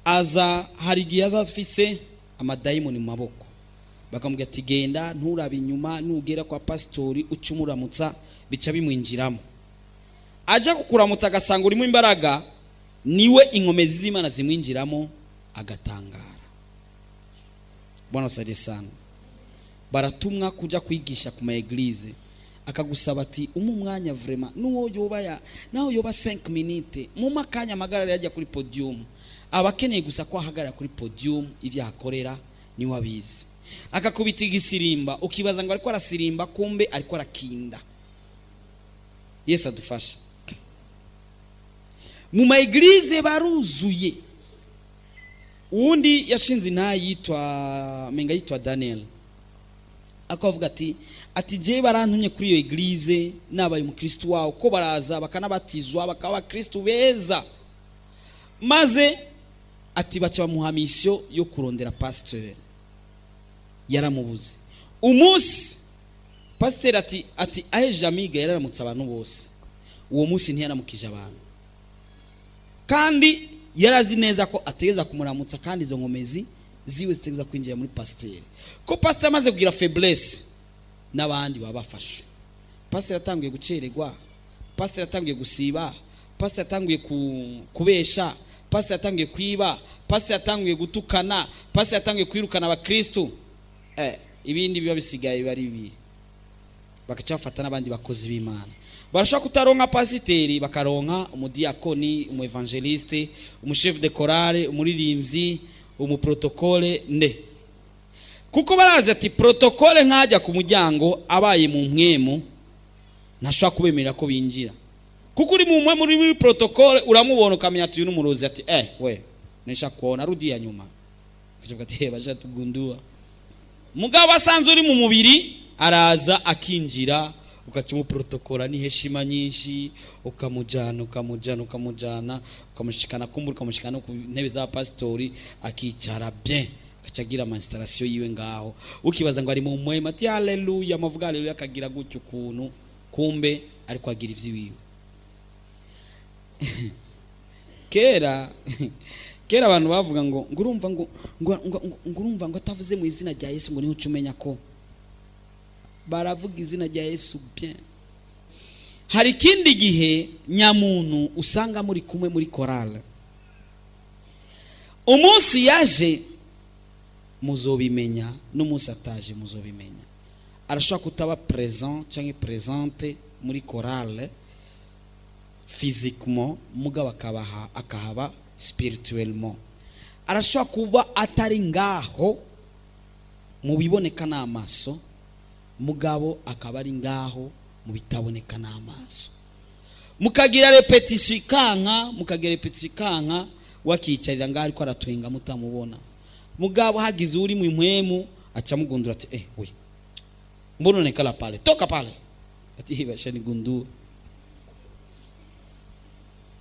Aza hari igihe aza afise amadayimoni mu maboko, bakamubwira ati genda nturabe inyuma, nugera kwa pasitori uca umuramutsa, bica bimwinjiramo. Aja kukuramutsa agasanga urimo imbaraga, niwe inkomezi z'Imana zimwinjiramo, agatangara. Bwana tusaidie sana. Baratumwa kuja kwigisha ku ma église, akagusaba ati umu umwanya vraiment, nuwo yoba ya naho yoba 5 minutes, mu makanya amagarara yajya kuri podium. Aba akeneye gusa ko ahagarara kuri podium, ibyo ahakorera niwe abizi. Akakubita igisirimba, ukibaza ngo ariko arasirimba, kumbe ariko arakinda. Yesu adufasha. Mu ma église baruzuye. Uwundi yashinze intayi yitwa, menga yitwa Daniel, akavuga ati Ati je barantumye kuri iyo église, nabaye umukristo wawo, ko baraza bakanabatizwa, bakaba abakristo beza. Maze ati baca bamuha mission yo kurondera pasteur, yaramubuze. Umunsi pasteur ati aheje amiga, yararamutse abantu bose. Uwo munsi ntiyaramukije abantu, kandi yarazi neza ko ategeza kumuramutsa, kandi izo nkomezi ziwe zitegeza kwinjira muri pasiteri, ko pasiteri amaze kugira faiblesse n'abandi baba bafashwe. Pasiteri atanguye gucererwa, pasiteri atanguye gusiba, pasiteri atanguye kubesha, pasiteri atanguye kwiba, pasiteri atanguye gutukana, pasiteri atanguye kwirukana abakristu, ibindi biba bisigaye biba ari bibi. Bagaca bafata n'abandi bakozi b'Imana. Barashobora kutaronka pasiteri, bakaronka umudiyakoni, umu évangéliste, umu chef de chorale, umuririmbyi, umu protocole nde, kuko barazi ati protocole nkajya ku muryango abaye mu mpwemu ntashobora kubemerera ko binjira, kuko uri mu mpwemu, uri muri protocole, uramubona ukamenya ati uyu n'umurozi. Ati we nisha kuona, rudia nyuma. Akavuga ati baje tugundua. Mugabo asanzwe uri mu mubiri araza akinjira, ugaca umuprotokora n'iheshima nyinshi, ukamujyana, ukamujyana, ukamujyana, ukamushikana kumbura, ukamushikana no ku ntebe za pasitori, akicara bien, agaca agira ama installation yiwe ngaho, ukibaza ngo ari mu mwema, ati haleluya, amavuga haleluya, akagira gutyo ukuntu, kumbe ariko agira ivy'iwiwe. Kera kera abantu bavuga ngo urumva ngo urumva ngo atavuze mu izina rya Yesu, ngo niho uca umenya ko baravuga izina rya Yesu bien. Hari ikindi gihe nyamuntu usanga muri kumwe muri korale, umunsi yaje muzobimenya n'umunsi ataje muzobimenya. Arashobora kutaba présent cyangwa présente muri chorale physiquement, mugabo akabaha akahaba spirituellement. Arashobora kuba atari ngaho mu biboneka n'amaso, mugabo akaba ari ngaho mu bitaboneka n'amaso. Mukagira répétition ikanka, mukagira répétition ikanka, wakiyicarira ngaho ariko aratwenga mutamubona. Mugabo hagize uri mu impwemu aca mugundura, ati we, mbona unaikala pale? Toka pale. Ati basha nigundua.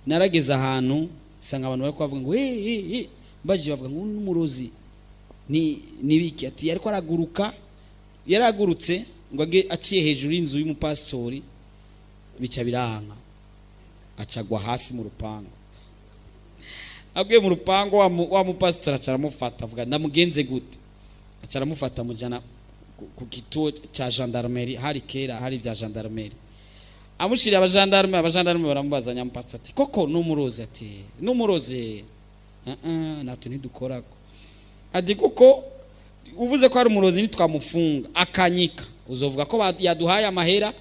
Narageze ahantu sanga abantu bari kubavuga ngo hey, hey, hey. Baje bavuga ngo n'umurozi ni biki? Ati ariko araguruka, yaragurutse ngo age aciye hejuru y'inzu y'umupasitori, bica biranka, acagwa hasi mu rupangu. Aguye mu rupangu, wa mupasitori aca aramufata, avuga ndamugenze gute? Aca aramufata, amujyana ku kituo cha gendarmerie. Hari kera hari vya gendarmerie. Amushiriye abagendarme, abagendarme baramubaza nyamupasitori ati koko n'umurozi? Ati n'umurozi? Uh -uh, natwe ntidukorako. Ati kuko uvuze ko ari umurozi, ntitwamufunga akanyika, uzovuga ko yaduhaye amahera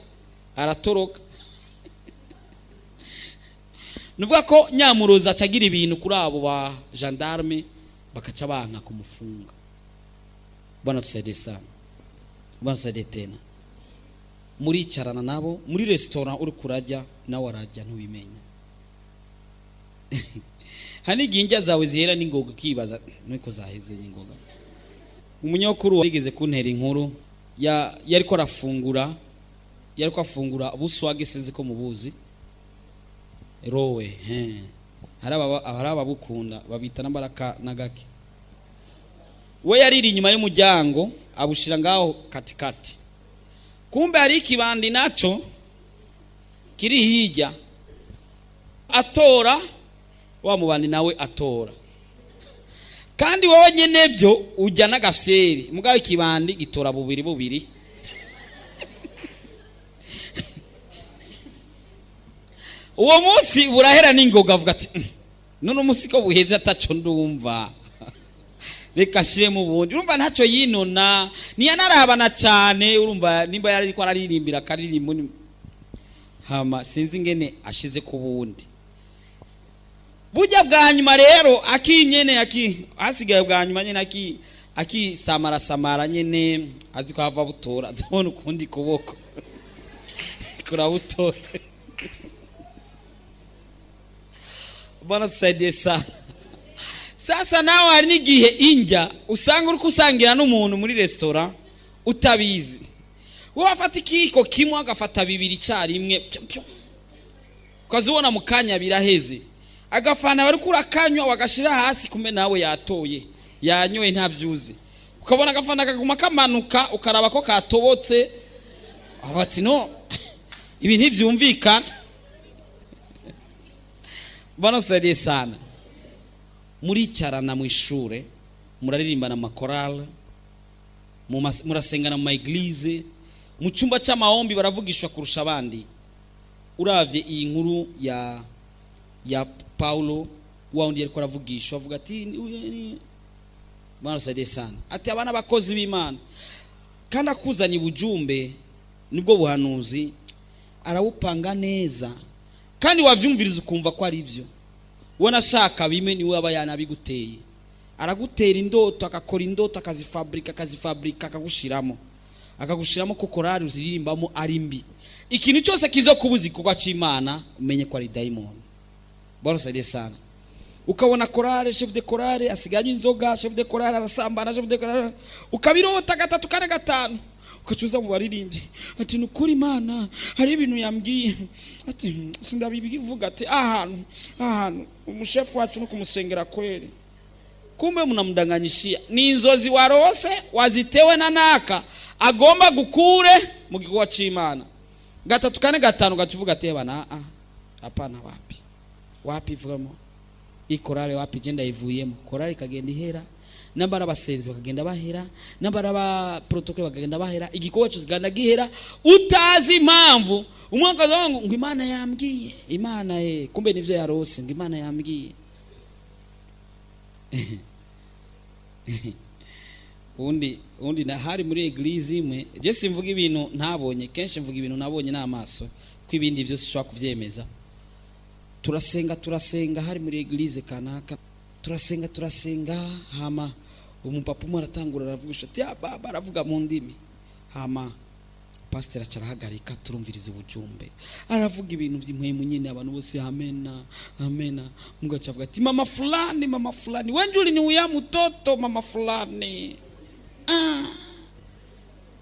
aratoroka. Nuvuga ko nyamurozi acagira ibintu kuri abo ba gendarme, bakaca banka kumufunga. Bwana tusaidie sana, Bwana tusaidie tena. Muricarana nabo muri restaurant, uri kurajya nawe arajya, ntubimenya. Hari n'igihe indya zawe zihera n'ingoga, ukibaza nuko zaheze n'ingoga. Umunyokuru yarigeze kuntera inkuru ya yariko arafungura, yariko afungura ubuswage, sinzi ko mubuzi rowe he. Hari ababukunda babita n'ambaraka n'agake. We yariri inyuma y'umuryango, abushira ngaho katikati, kumbe hari ikibandi naco kiri hirya, atora wa mubandi nawe atora. Kandi wowe nyene byo ujya n'agafyeri, mugabo ikibandi gitora bubiri bubiri. Uwo munsi burahera n'ingoga, avuga ati none umunsi ko buheze ataco ndumva, reka nshiremo ubundi. Urumva ntacyo yinona, ntiyanarabana cyane. Urumva nimba yari ariko araririmbira akaririmbo hama sinzi ingene ashize ku bundi burya bwa nyuma rero, akinyene aki hasigaye bwa nyuma nyene, aki akisamarasamara nyene, azi ko hava butora, azabona ukundi kuboko kurabutora. Bwana tusaidie sana. Sasa nawe hari n'igihe injya usanga uri kusangira n'umuntu muri restaurant utabizi. Wowe afata ikiyiko kimwe, agafata bibiri icyarimwe, pyo, pyo. Ukazibona mu kanya biraheze. Agafana bari kurakanywa, wagashira hasi, kumbe nawe yatoye, yanyoye, ntavyuzi. Ukabona agafana kaguma kamanuka, ukaraba ko katobotse. Aho bati: "No, ibi ntivyumvikana." Bwana saidie sana. Muricarana mu ishure, muraririmbana amakorale, murasengana mu ma églises, mu cyumba cy'amahombi baravugishwa kurusha abandi. Uravye iyi nkuru ya Paulo, wa wundi yariko aravugishwa, avuga ati: "Bwana saidie sana." Ati abana bakozi b'Imana, kandi akuzanye ubujumbe, nibwo buhanuzi arawupanga neza, kandi wavyumviriza ukumva ko ari byo. Wanashaka bime niwe aba yanabiguteye. Aragutera indoto, agakora indoto, akazifabrika, akazifabrika, akagushiramo ko korari uziririmbamo ari mbi. Ikintu cyose kizo kubuza igikorwa c'Imana, umenye ko ari dayimoni. Bwana saidie sana. Ukabona korale, chef de chorale asigaye anywa inzoga, chef de chorale arasambana, chef de chorale, ukabirota gatatu, kane, gatanu, ukacuza mu baririmbyi ati: "Nukuri Imana hari ibintu yambwiye." Ati: "Sindabivuga." Ati: Ahantu umushefu wacu no kumusengera kweli." Kumbe mnamdanganyishia, ni inzozi warose wazitewe na naka agomba gukure mu gikorwa c'Imana. Gatatu, kane, gatanu, gacuvuga ati: "Bana, ah, hapana, wapi, wapi, vugamo ikorale, wapi, je ndayivuyemo." Korale ikagenda ihera, nambara abasenzi bakagenda bahera, nambara aba protocole bakagenda bahera, igikorwa cyose kigenda gihera utazi impamvu. Umwe akaza ngo "Imana yambwiye." Imana kumbe nivyo yarose, ngo "Imana yambwiye." Undi na hari muri église imwe. Je simvuga ibintu ntabonye kenshi, mvuga ibintu nabonye n'amaso, ko ibindi byose ushobora kuvyemeza. Turasenga, turasenga, hari muri église kanaka, turasenga, turasenga, hama umupapa umwe aratangura, aravuga ati: "Ya baba," aravuga mu ndimi. Hama pasiteri aca arahagarika, turumviriza ubujumbe. Aravuga ibintu by'impwemu nyine, abantu bose: "Amena, amena." Mungu aca avuga ati: "Mama fulani, mama fulani, wenjuli ni uya mtoto mama fulani." Ah.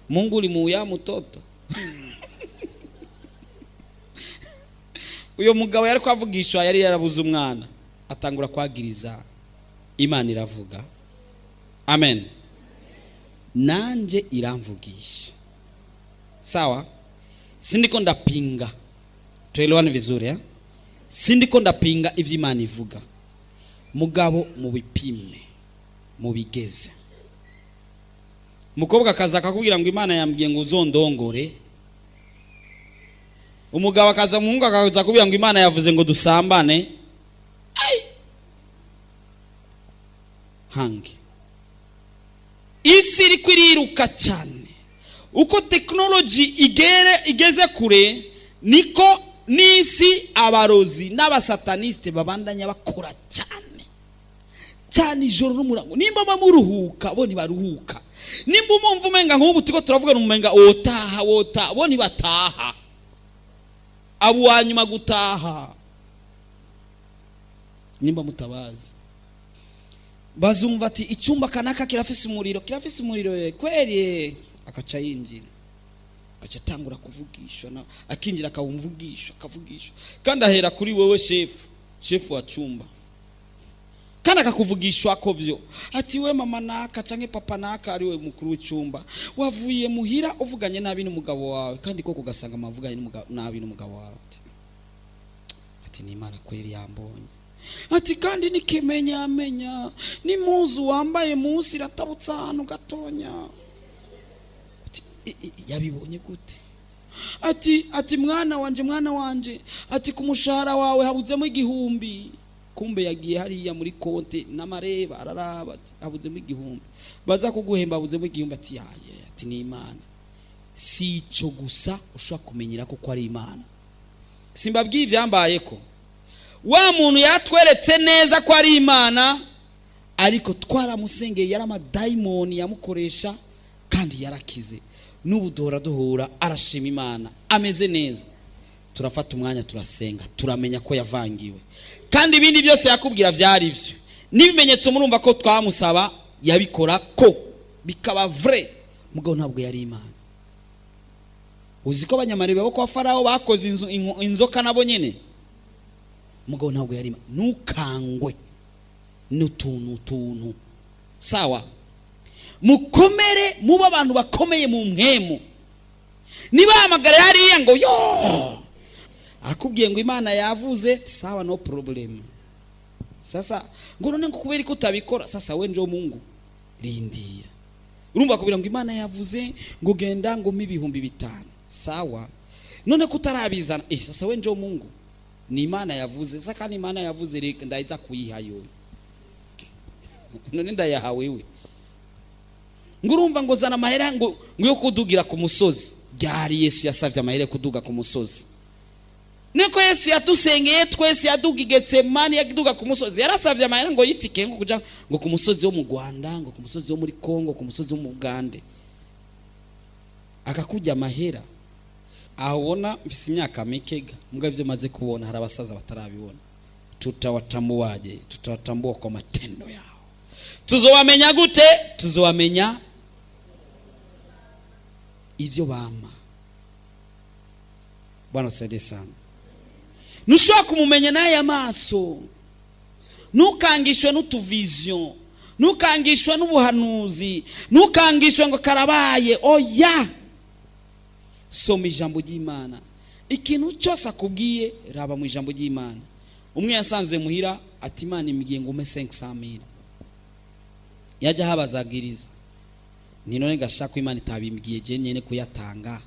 Mungu ulimuuya mtoto. Uyo mugabo yari kwavugishwa yari yarabuze umwana, atangura kwagiriza Imana. Iravuga, amen, nanje iramvugisha. Sawa, sindiko ndapinga, tuelewane vizuri eh? Sindiko ndapinga ivyo Imana ivuga, mugabo mubipime, mubigeze. Umukobwa akaza akakubwira ngo "Imana yambwiye ngo uzondongore." Umugabo akaza, umuhungu akaza akubwira ngo "Imana yavuze ngo dusambane." Ai! Hange isi iriko iriruka cyane. Uko tekinoloji igere igeze kure, niko n'isi abarozi n'abasataniste babandanya bakora cyane cyane, ijoro n'umurango. Nimba bamuruhuka, bo ntibaruhuka. Nimba umumva umenga nk'ubu turiko turavugana, umenga wotaha, wotaha, bo ntibataha. Abo wa nyuma gutaha, nimba mutabazi, bazumva ati: "Icyumba kanaka kirafise umuriro, kirafise umuriro." Kweli akaca yinjira, agaca atangura kuvugishwa na akinjira, akawumvugisha, akavugishwa, kandi ahera kuri wewe shefu, shefu wa chumba, kandi akakuvugishwa ko vyo ati: "We mama naka canke papa naka, ari we mukuru w'icyumba, wavuye muhira uvuganye nabi n'umugabo wawe." Kandi koko ugasanga mavuganye nabi n'umugabo wawe. Ati: "Ni Imana kweri yambonye." Ati: "Kandi nikimenya amenya n'impuzu wambaye munsi iratabutse ahantu gatonya." Ati: "Yabibonye gute?" Ati: "Mwana wanje, mwana wanje," ati, "ku mushahara wawe habuzemo 1000." Kumbe yagiye hariya muri konte n'amareba, araraba ati: "Habuzemo 1000, baza kuguhemba habuzemo 1000." Ati: "Yaye." Ati: "Ni Imana." Si icyo gusa ushobora kumenyera ko ari Imana. Simbabwiye ibyambaye ko wa muntu yatweretse neza ko ari Imana, ariko twaramusengeye, yari amadayimoni yamukoresha, kandi yarakize. N'ubu duhora duhura, arashima Imana, ameze neza. Turafata umwanya, turasenga, turamenya ko yavangiwe, kandi ibindi byose yakubwira byari byo n'ibimenyetso. Murumva ko twamusaba yabikora, ko bikaba vrai, mugabo ntabwo yari Imana. Uzi ko abanyamareba bo kwa Farawo bakoze inzu inzoka nabo nyene? Mugabo ntabwo yarima. Ntukangwe n'utuntu tuntu. Sawa, mukomere, mube abantu bakomeye mu mpwemu. Nibahamagara hariya ngo yo akubwiye ngo Imana yavuze, sawa, no problem. Sasa ngo none ngo kubera ko utabikora, sasa we njo Mungu, rindira. Urumva, kubira ngo Imana yavuze ngo genda ngo mpe 5000, sawa, none ko utarabizana? Sasa we njo Mungu, ni Imana yavuze. Sasa kandi Imana yavuze, reka ndayiza kuyiha yoyo, none ndayahawe we. Ngo urumva ngo zana amahera ngo yo kudugira ku musozi. Byari Yesu yasavye amahera yo kuduga ku musozi? Niko Yesu yadusengeye twese, yaduga i Getsemani, yaduga ku musozi, yarasavye amahera ngo yitike ngo kuja ngo ku musozi wo mu Rwanda, ngo ku musozi wo muri Kongo, ku musozi wo mu Bugande, akakujya amahera? Aho ubona mfise imyaka mike, mbwa ivyo maze kubona hari abasaza batarabibona. Tutawatambuaje? Tutawatambua kwa matendo yao. Tuzowamenya gute? Tuzowamenya ivyo bama. Bwana usaidie sana. Ntushobora kumumenya n'aya maso. Ntukangishwe n'utuvision, ntukangishwe n'ubuhanuzi, ntukangishwe ngo karabaye. Oya, soma ijambo ry'Imana. Ikintu cyose akubwiye, raba mu ijambo ry'Imana. Umwe yasanze muhira ati: "Imana imbwiye ngo umpe 500 mille." Yajya ahabazagiriza ni none gashaka ko Imana itabimbwiye je nyene kuyatanga,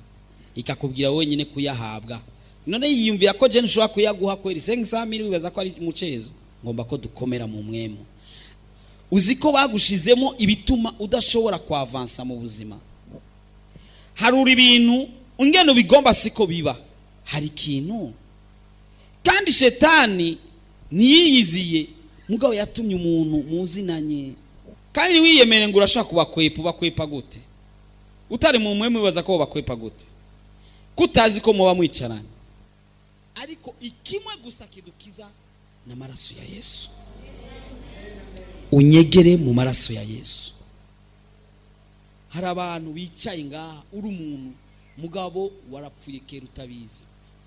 ikakubwira wenyine kuyahabwa? None yiyumvira ko je nshobora kuyaguha kweri? 500 mille wibaza ko ari mucezo? Ngomba ko dukomera mu mwemu. Uzi ko bagushizemo ibituma udashobora kwavansa mu buzima? Harura ibintu ungene ubigomba siko biba. Hari ikintu kandi shetani ntiyiyiziye, mugabo yatumye umuntu muzinanye. Kandi wiyemere ngo urashaka kubakwepa, ubakwepa gute utari mu mwemu? Wibaza ko bakwepa gute kutazi ko muba mwicaranye? Ariko ikimwe gusa kidukiza n'amaraso ya Yesu. Unyegere mu maraso ya Yesu. Hari abantu bicaye ngaha, uri umuntu mugabo warapfuye kera utabizi.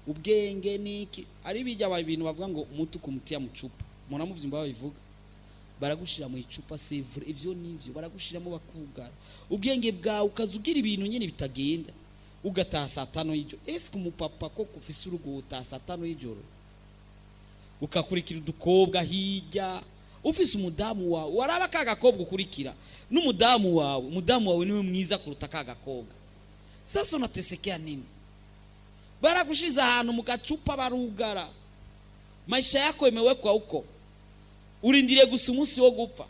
Ubwenge niki? Ari bijya ibintu bavuga ngo umutu kumutia mucupa, munamuvyumva babivuga, baragushira mu icupa. C'est vrai, ivyo nivyo, baragushiramo bakugara ubwenge bwawe, ukaza ugira ibintu nyine bitagenda, ugataha saa 5 y'ijoro. Ese umupapa ko ufise urugo utaha saa 5 y'ijoro, ukakurikira udukobwa hirya, ufise umudamu wawe? Waraba ka gakobwa ukurikira n'umudamu wawe, umudamu wawe niwe mwiza kuruta ka gakobwa. Sasa unatesekea nini? Baragushize ahantu mu gacupa, barugara, maisha yako imewekwa huko, urindiriye gusa umunsi wo gupfa.